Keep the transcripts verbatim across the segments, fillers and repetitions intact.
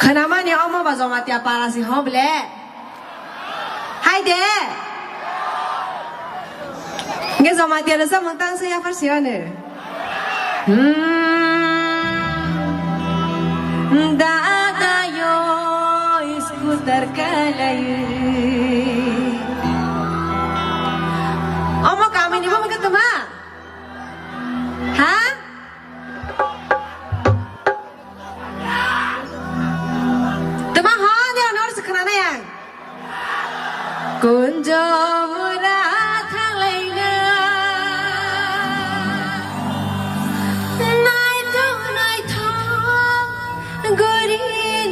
Khwnamani omo ba Jamatia para si ho ble? Hai de. Nge Jamatia no samung tang se yaphar si ano. Hmm. Dada yo scooter kalai. Omo kamini bo mungkha tuma? Ha? Tuma hwn de, honor se khwnanai ang. Kunjo ura thanglaina. Naithok naithok guri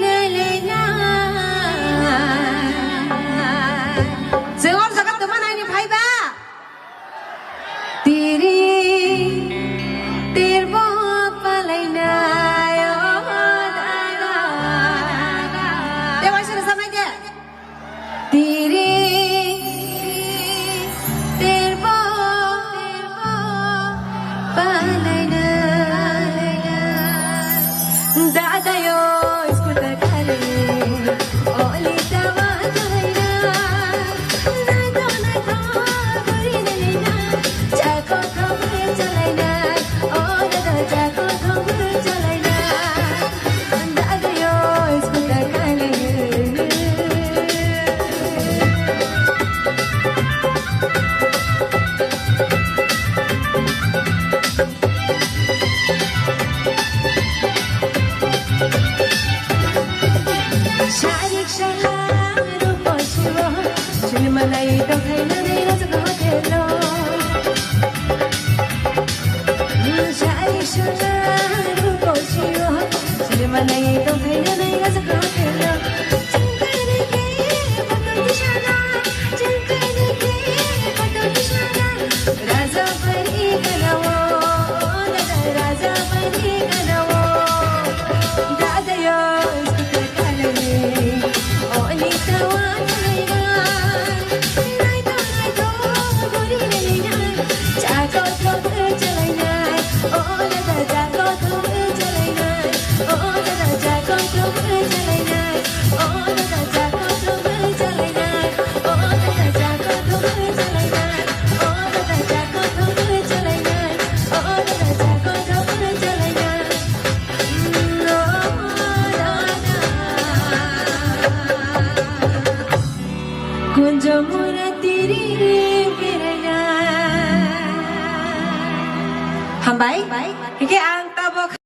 nailaina. Chwng hor jaga tuma naini phaiba. Tiri, tirbo palainai, o dada. Tei waisa rwchapnai de. Tiri, tirbo, tirbo palainai. Dada yo, scooter kali, oli tawa kalaina. Sarik saka rupo siwo, silmanai tongkhainani rajak hotelo. Sarik saka rupo siwo, silmanai tongkhainani rajak hotelo.